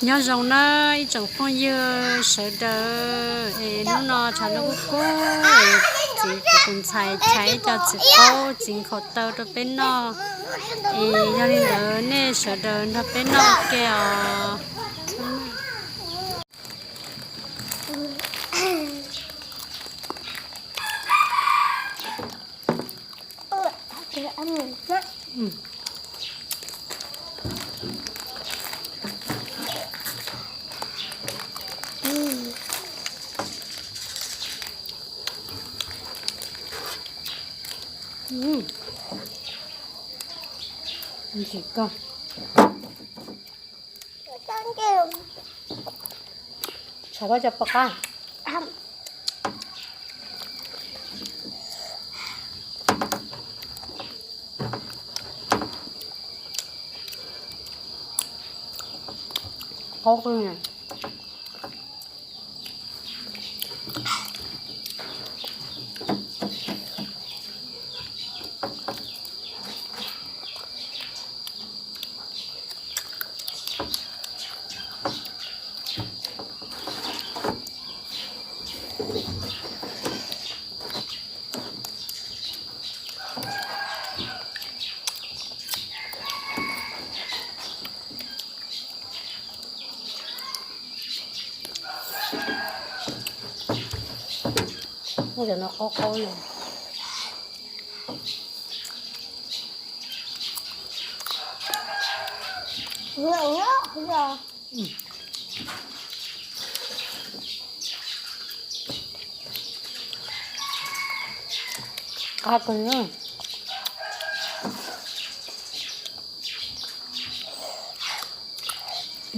Nyob zoo na ib tsoom phooj ywg sawv daws, es hnub no tshav ntuj kub kub, txiv kuv tus ntxhais chais ib co txiv qaub txiv nkhaus taw rau peb noj, es yog li ntawd nej sawv daws nrog peb noj ua ke os. Ntsim kawg. Tshav koj cov pom qab. Qaub kawg. Cov no qaub qaub no. Qab kawg.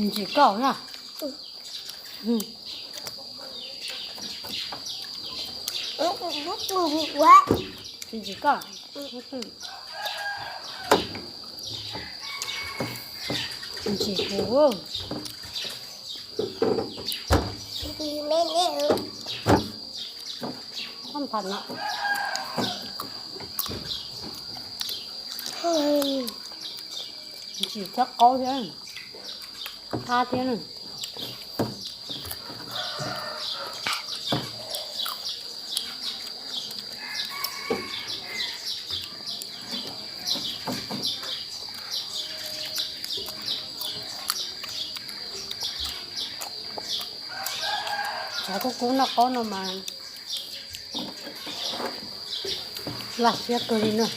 Ntsim koj na. Ntsim koj. Ntsim kuv. Ntsim thiab qaub thiab, qab thiab. Tshav kub kub noj qaub no mas laj siab kawg li na.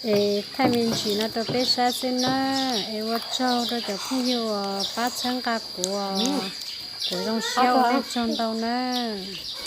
Es thaij me ntsis no rau peb saib xwb na. Es ua tsaug rau cov phooj ywg uas pab txhawb nqa kuv, kuv zoo siab ua nej tsaug ntau nawb.